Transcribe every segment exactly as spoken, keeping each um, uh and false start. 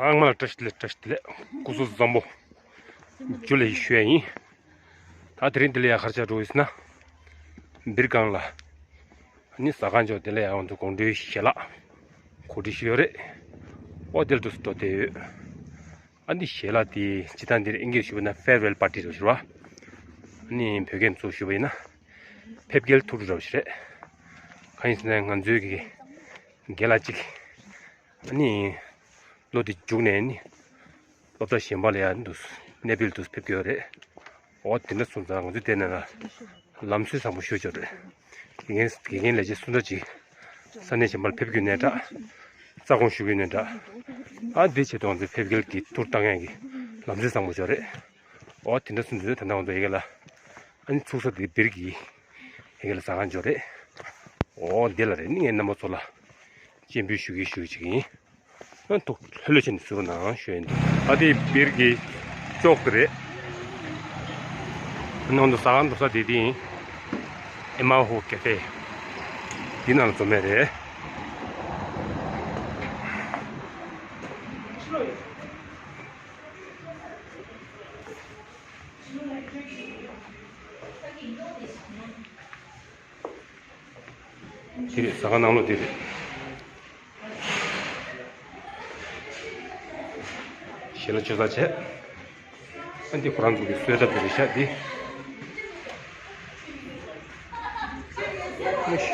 ཨ་མ་ལགས་བཀྲ་ཤིས་བདེ་ལེགས། བཀྲ་ཤིས་བདེ་ལེགས། སྐུ་གཟུགས་བཟང་པོ། ཇུ་ལེ་ཞུ་ཡ་ཡིན། ད་དེ་རིང་འདི་ལ་ཡ་ག་རེ་བྱས་འགྲོ་ཡིན་ཟེར་ན། སྦིར་སྒང་ལ་ནི་ཟ་ཁང་ཅིག་དེ་ལ་ཡ་འོང་དུ་དགོང་དྲོའི་ཞལ་ལག་གོ་སྒྲིག་ཞུས་ཡོད་རེད། ཨོ་དེ་ལ་འདུག་སེ་འགྲོ་བསྡད་ཡོད། ཨ་ནི་ཞལ་ལག་དེ་སྤྱིར་བཏང་འདིར་ཨིན་སྐད་ཞུས་པ་ན་ཕེར་ཝེལ་པར་ཊི་རེད་ཟེར་བ། ཨ་ནི་བོད་སྐད་ཚུར་ཞུས་པ་ཡིན་ན་ཕེབས་སྐྱེལ་ཐུགས་སྤྲོ་འདྲ་བོ་ཞིག་རེད། གང་ཡིན་ཟེར་ན་ང་ཚོའི་གི་རྒན་ལགས་གཅིག་ཨ་ནི་ལོ་དེ་མཇུག་ནས་ནི་སློབ་གྲྭ་གཞན་པ་ལ་ཡང་འདུག་གནས་སྤོས་འདུག་ཕེབས་ཀྱི་ཡོད་རེད། འོ་དེ་འདྲ་སོང་ཙང་ང་ཚོས་བལྟས་ན་ལམ་སྲོལ་བཟང་པོ་ཞེ་པོ་ཅིག་རེད། དགེ་རྒན་དགེ་རྒན་ལས་བྱེད་སུ་འདྲ་ཅིག་ས་གནས་གཞན་པ་ལ་ཕེབས་རྒྱུ་ནས་འདྲ། རྩ་དགོངས་ཞུ་རྒྱུ་ནས་འདྲ། ཨ་འདི་ཆེད་དུ་ང་ཚོས་ཕེབས་སྐྱེལ་གྱི་ཐུར་བཏང་ཡས་ཀྱི་ལམ་སྲོལ་བཟང་པོ་ཅིག་རེད། འོ་དེ་འདྲ་སོང་ཙང་ད་ལྟ་ང་ཚོ་ཡ་གི་ལ་ཨ་ནི་ཚུགས་ས་དེ་སྦིར་གྱི་ཡ་གི་ལ་ཟ་ཁང་ཅིག་རེད། འོ་འདི་ལ་རེད། ནི་ངས་རྣམ་པ་ཚོ་ལ་སྤྱན་འབུལ་ཞུ་གི་ཞུ་གི་ཅིག་ཡིན། ཨ་ཐུགས་ལྷོད་ལྷོད་བྱས་ནས་གཟིགས་རོགས་གནང་ཞུ་ཡིན། ཨ་དེ་སྦིར་གྱི་ཅོག་དེ་རེད། ནང་དུ་ཟ་ཁང་འགྲོ་ས་དེ་དེ་ཡིན། ཨེ་མ་ཧོ་ཀེ་ཧྥེ། འདི་ནང་ལ་འཛོམས་ཡས་རེད། དེ་རེད། ཟ་ཁང་ནང་ལོགས་དེ་རེད། ཞལ་ལག་མཆོད་ས་བྱས། ཨ་འདི་ཁོ་རང་ཚོ་གི་གསོལ་ཐབ་དེ་རེད་ཤག་འདི།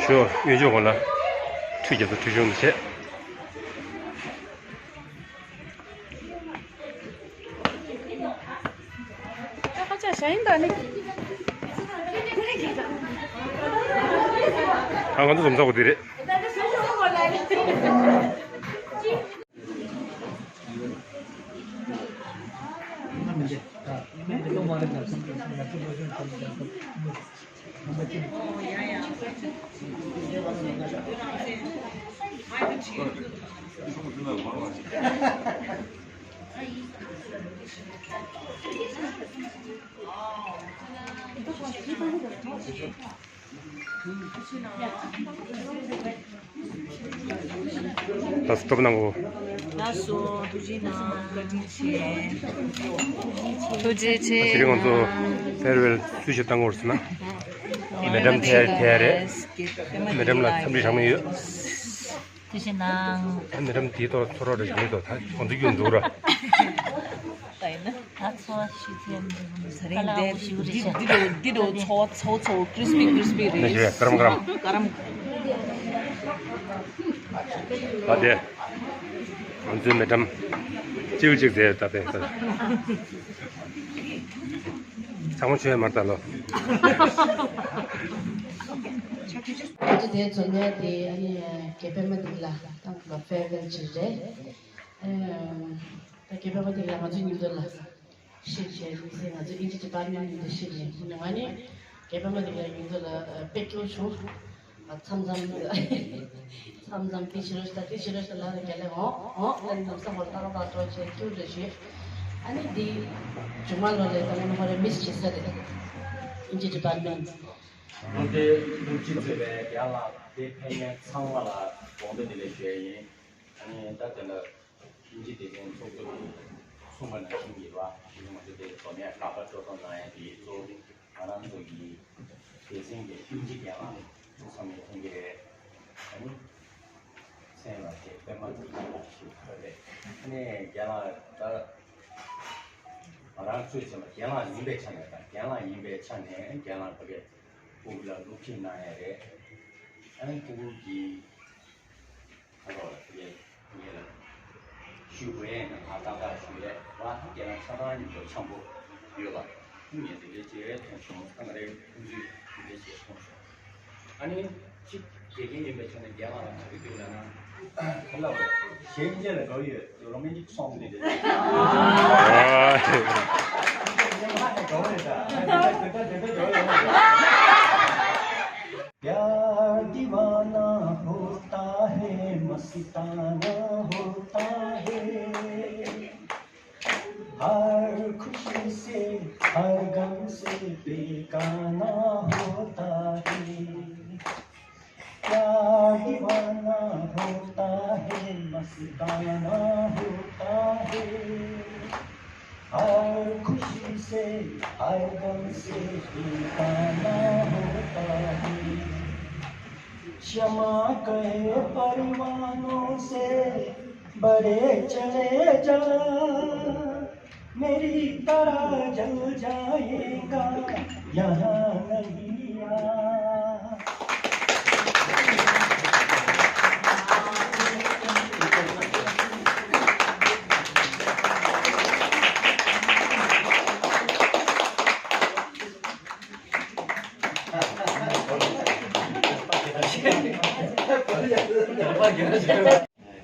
ཞོ་གཡོན་ཕྱོགས་སྒང་ལ་ཁྲུས་རྒྱབ་ས་ཁྲུས་གཞོང་དེ་བྱས། ཨ་ང་ཚོ་འཛོམས་ས་གོ་དེ་རེད། ད་སྤྲོ་པོ་གནང་གོ། ལགས་སོ། ཐུགས་རྗེ་གནང་། བཀའ་དྲིན་ཆེ། ཐུགས་རྗེ་ཆེ། དེ་རིང་ང་ཚོ་ཕེར་ཝེལ་སུས་ཞིག་བཏང་གོ་ཟེར་ན། མེ་ཌམ་ཐེ་ཐེ་རེད། མེ་ཌམ་ལ་འཚམས་འདྲི་གྲངས་མེད་ཡོད། ཐུགས་རྗེ་གནང་། མེ་ཌམ་དེའི་ཐོག་ཚོ་རོགས་རེ་ཞིག་མེད་དོ། ད་ཁོང་ཚོ་གཡུག་འདུག་ར། ད་ཡིན་ན། ད་ཚོ་ཞུ་ཐེན་འདུག་ཟེར་ཡིན་ཏེ། འདི་འདྲ་འདི་འདྲ་ཚོ་ཚོ་ཚོ་ཀྲིས་པི་ཀྲིས་པི་རེད། ནས་ཞུ་ཡ་ཀ་རམ་ཀ་རམ། ཀ་རམ། ད་དེ་ང་ཚོའི་མེ་ཌམ་ཅིའུ་ཅིག་ཟེར་ད་དེ་ཚང་མ་ཆོས་མར་ད་ལོ། ང་ཚོ་དེ་ཚོ་ནས་དེ་ཨ་ནི་རྒན་པད་མ་འདི་ལ་ཏང་ལ་ཕེར་ཝེལ་ཅིག་རེད། ཨ་ད་རྒན་པད་མ་འདི་ལ་ང་ཚོ་མཉམ་དུ་ལ་ཤིག་བྱས་མི་ཚེ་ང་ཚོ་ཨིན་ཇི་ཌི་པཱར་མེན་མཉམ་དུ་ཤིག་བྱས་ང་ནི་རྒན་པད་མ་འདི་ལ་མཉམ་དུ་ལ་དཔེ་སྐྱོ་བྱུང་། མཚམས་མཚམས། མཚམས་མཚམས་དེ་ཞི་རོ་ཞི་ད་དེ་ཞི་རོ་ཞི་ད་ལ་རེ་ག་ལེ་འོང་འོང་ལ་ནམ་ས་ཧོར་ཏག་ཏག་འགྲོ་བྱས་སྐྱུར་རེ་བྱས། ཨ་ནི་དེ་ཇུ་མ་ལོ་ལས་ད་ནི་ཧོར་རེ་མིས་བྱེད་ས་རེད། ཨིན་ཇི་ཌི་པཱར་མེན། ཨ་དེ་ནུབ་ཕྱི་གཙོས་པའི་རྒན་ལགས་དེ་ཕེབས་མཁན་ཚང་མ་ལ་དགོངས་དོན་བདེ་ལེགས་ཞུ་ཡ་ཡིན། ཨ་ནི་ད་དེ་ལ། དབྱིན་ཇི་སྡེ་ཚན་ཚོགས་གཙོས་གསུངས་པ་ནང་བཞིན་གྱི་རེད་བ། དེ་ང་ཚོ་དེ་འཛོམས་ཡས་ཀ་པ་སྤྲོ་ཚོགས་གནང་ཡས་དེའི་གཙོ་བོ་ང་རང་ཚོ་གི་སྡེ་ཚན་གྱི་དབྱིན་ཇི་རྒན་ལགས་ཚང་མས་མཁྱེན་གྱི་རེད། ཨ་ནི་མཚན་ལ་དེ་པད་མ་ཚེ་རིང་ཞུ་གི་རེད། ཨ་ནི་རྒན་ལགས་ད་ང་རང་ཚོས་བྱས་ན་རྒན་ལགས་ཡིན་པའི་ཆ་ནས་དང་རྒན་ལགས་ཡིན་པའི་ཆ་ནས་རྒན་ལགས་ཕ་གིར་སྤུ་གུ་ལ་སློབ་ཁྲིད་གནང་ཡས་རེད། ཨ་ནི་སྤུ་གུ་གི་ཨ་ནོ་ལ་ངས་ངས་ལ་ཞུ་དགོས་ཡས་ན་ང་ཏག་ཏག་ཞུ་ཡས་བ་ཁྱེད་རང་ཆ་ཚང་མཉམ་དུ་འཆམ་པོ་ཡོད་པ། ངས་དེ་འདྲའི་བྱས་མཐོང་བྱུང་། ད་ང་རའི་ཕུང་ཚུལ་དེ་འདྲའི་བྱས་མཐོང་བྱུང་། ཨ་ནི་གཅིག་དགེ་རྒན་ཡིན་པའི་ཆ་ནས་རྒན་ལགས་ལ་ག་རེ་འདུག་ལབ་ན། ཁ་ལག་བས་གཞན་གཅེས་ལ་དགའ་བོ་ཡོད། རོ་མན་ཊིག་སོང་ནས་རེད། ཨ། དགའ་བོ་རེད་ད། དེ་འདྲ་དེ་འདྲ་དགའ་བོ་ཡོད། प्यार दीवाना होता है, मस्ताना होता है, हर खुशी से, हर गम से बेगाना होता है। प्यार दीवाना होता है, मस्ताना होता हरदम से ही पाना होता है। क्षमा कहे परिवानों से, बड़े चले जा, मेरी तरह जल जाएगा, यहाँ नहीं आ।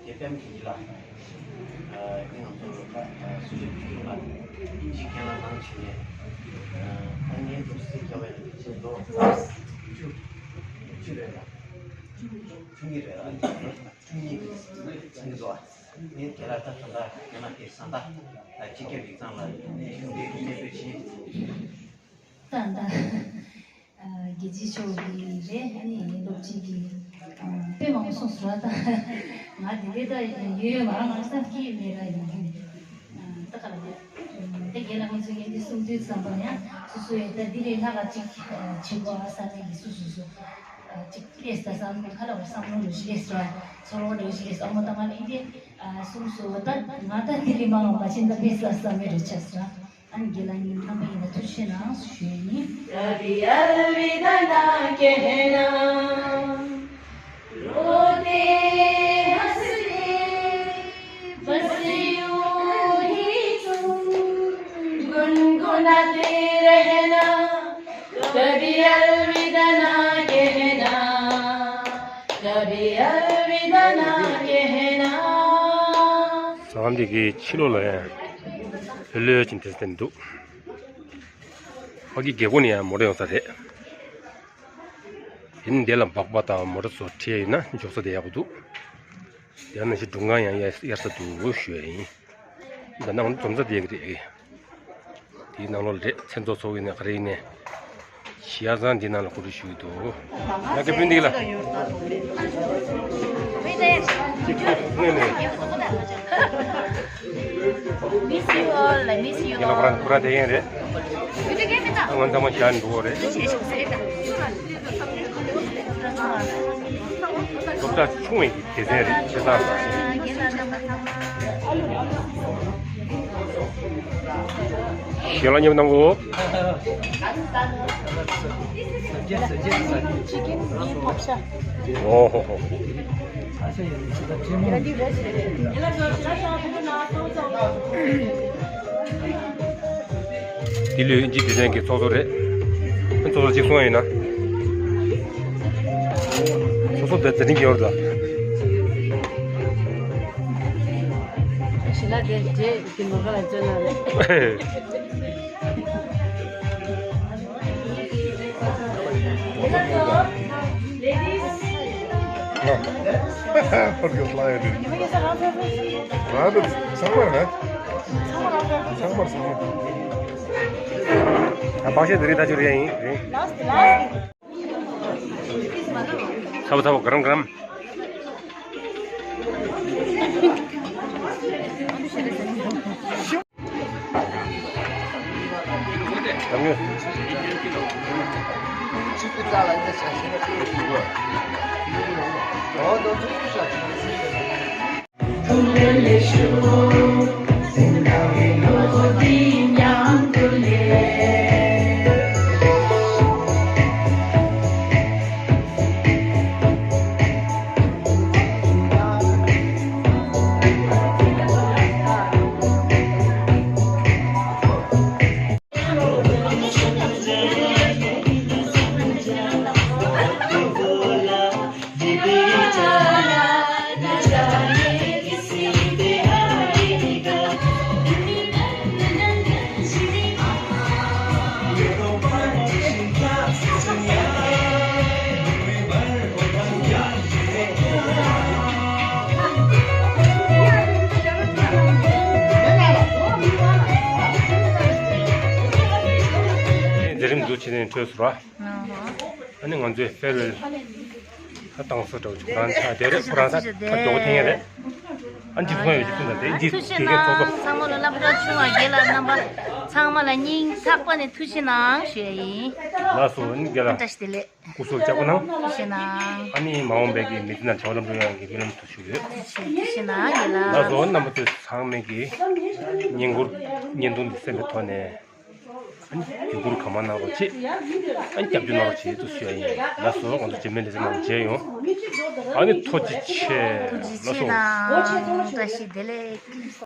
དགེ་འཕེལ་གྱིས་ལ། ཨ་ནི་ང་ཚོ་ཨ་སུ་ཞིག་ཕུལ་ལ་དབྱིན་ཇི་རྒན་ལགས་ནང་བྱས་ནས། ཨ་ངའི་འདུག་སེ་སྐྱེ་བའི་ཕྱི་ལོ་བཅུ་བཅུ་རེད་ལ། བཅུ་གཉིས་རེད་ལ། བཅུ་གཉིས་ཚང་གི་འདུག་ཨ་ནི་དེ་ལ་ད་ད་ལྟ་ང་ལ་དེ་ས་མཐའ་ད་སྤྱི་ཁྱབ་ཡིག་ཚང་ལ་ཞུགས་འདེགས་ཀྱི་སྨོན་འདུན་ཆེ། ད་ད། ཨ་རྒྱལ་སྤྱི་ཤོག་གི་རེད། ཨ་ནི་སློབ་སྤྱི་གི་ཨ་དཔེ་མང་པོ་གསུངས་སོང་། ད་ང་དེ་འདྲའི་ད་ཡོད་ཡོད་ང་རང་ང་བསམ་གྱི་ཡོད་མེད་ར་ཡིན་གྱི། ཨ་ད་ག་ལ་རེད། ཨ་དེ་རྒན་ལགས་ཁོང་ཚོས་ངས་འདི་གསུང་དུས་ཙམ་པ་ཡང་སོ་སོ་ཡང་ད་འདི་ལས་ལྷག་ག་ཅིག་ཨ་བྱེད་དགོས་ཨ་བསམ་ནས་ཀྱི་སོ་སོ་སོ་ཨ་ཅིག་སླེབས་ད་བསམ་ཁ་ལ་བསམ་བློ་འདྲ་ཞིག་སླེབས་སོང་། ཚོར་བ་འདྲ་ཞིག་སླེབས་སོང་། ཨ་མོ་ད་ང་ལ་ཡིན་ཏེ་ཨ་གསུངས་སོང་། ད་ང་ད་འདི་ལས་མང་བ་ཕྱིན་ད་ཕེབས་ས་བསམ་མེད་འདྲ་ཆགས་སོང་། ཨ་ནི་རྒན་ལགས་ཉིན་རྣམ་པ་ཡིན་ན་ཐུགས་རྗེ་གནང་ཞུ་ཡ་ཡིན། कभी अलविदा ना कहना, रोते हंसते बस यूं ही तुम गुनगुनाते रहना। कभी अलविदा ना कहना, कभी अलविदा ना कहना। ས་འདི་གི་ཕྱི་ལོགས་ལ་ཡང་ལྷོད་ལྷོད་ཅིག་དེ་ཚོ་འདུག་ཕ་གི་རྒྱལ་སྒོ་ནས་ཡང་མོ་ཊ་ཡོང་ས་རེད། དེ་ནི་འདི་ལ་སྦག་སྦག་དང་མོ་ཊ་ཚོ་ཁྲིད་ཡ་ཡིན་ན་འཇོག་ས་དེ་ཡག་པོ་འདུག་དེ་ནང་བཞིན་སྒྲུང་ཁང་ཡང་གཡར་གཡར་ས་འདུག་ཞུ་ཡ་ཡིན། འདི་ནང་འཛོམས་ས་དེ་གི་རེད། དེའི་ནང་ལོགས་ལ་རེད། མཚན་ཚོགས་ཚོགས་ཡིན་ནས་ག་རེ་ཡིན་ནས། ཞི་ཡ་ཚང་འདི་ནང་ལ་གོ་སྒྲིག་ཞུ་གི་འདུག་ཡ་གི་སྤུན་འདི་ལ། Miss you all, I miss you all. ཁོ་རང་ཁོ་རང་དེ་ཡིན་རེད། ང་ཚང་མ་ཞལ་འགྲོ་གི་རེད། སློབ་གྲྭ་ཆུང་བའི་སྡེ་ཚན་རེད། བྱས་ཙང་ཞལ་ལག་མཉམ་གནང་གོ། ཨོ་ཧོ་ཧོ། འདི་ལོའི་དབྱིན་ཇི་སྡེ་ཚན་གྱི་ཚོགས་གཙོ་རེད། ཚོགས་གཙོ་གཅིག་གསུང་ཡ་ཡིན་ན། ཚོགས་གཙོ་དེ་ཛ་དྲིན་གྱི་ཡོད་རེད་ད། ཞི་ལ་དེ་རྗེས་ཀྱི་ནོར་ག་ལ་བཅོལ་ན་རེད། ཧོར་གྱི་ལྷ་ཡ་རེད། རང་དུ་ཚང་མར་ན། ཚང་མར་ཚང་མར། ཨ་བག་ཤ་དེ་རིང་ད་ཅུ་རེ་ཡིན་རེད། ཚ་བོ་ཚ་བོ་ག་རམ་ག་རམ། མཛད་རིམ་འདུག་བྱས་ནས་འཕྲོས་སོང་ར། ཨ་ནི་ང་ཚོའི་ཕེར་ཝེལ་ཧ་བཏང་ས་འདྲ་བོ་ཅིག་ཁོ་རང་ད་དེ་རེད། ཁོ་རང་ད་ད་མགྱོགས་པོ་འཐེན་ཡ་རེད། ཨ་འདི་ཁོང་ཡོད་ཅིག་ཐུག་ན་དེ་འདི་ཐུགས་རྗེ་དགེ་རྒན་ཚོགས་གཙོ། གནང་། ཚང་མ་ལ་སློབ་གྲྭ་ཆུང་བ་རྒན་ལགས་རྣམ་པ་ཚང་མ་ལ་སྙིང་ཐག་པ་ནས་ཐུགས་རྗེ་གནང་ཞུ་ཡ་ཡིན། ལགས་སོ། ཨ་ནི་རྒན་ལགས། བཀྲ་ཤིས་བདེ་ལེགས། སྐུ་གཟུགས་ལྕགས་པོ་གནང་། ཐུགས་རྗེ་གནང་། ཨ་ནི་མ་འོངས་པའི་གི་མི་ཚེ་ནང་བྱ་བ་ལམ་འགྲོ་ཡག་གི་སྨོན་ལམ་ཐུགས་ཞུ་ཡོད། ཐུགས་རྗེ་གནང་རྒན་ལགས། ལགས་སོ། རྣམ་པ་ཚོ་ཚང་མས་གི་བསྙེན་བཀུར་བརྙན་ཐུང་འདི་གསན་པའི་ཐོག་ནས། ཨ་ནི་བརྒྱུད་བསྐུར་གང་མང་གནང་རོགས་བྱེད། ཨ་ནི་སྐྱབས་བཅོལ་གནང་རོགས་བྱེད་དུ་ཞུ་ཡ་ཡིན། ལགས་སོ། ང་ཚོ་རྗེས་མའི་ལེ་ཚན་ནང་མཇལ་ཡོང་། ཨ་ནི་ཐུགས་རྗེ་ཆེ། ཐུགས་རྗེ་ཆེ་གནང་། བཀྲ་ཤིས་བདེ་ལེགས།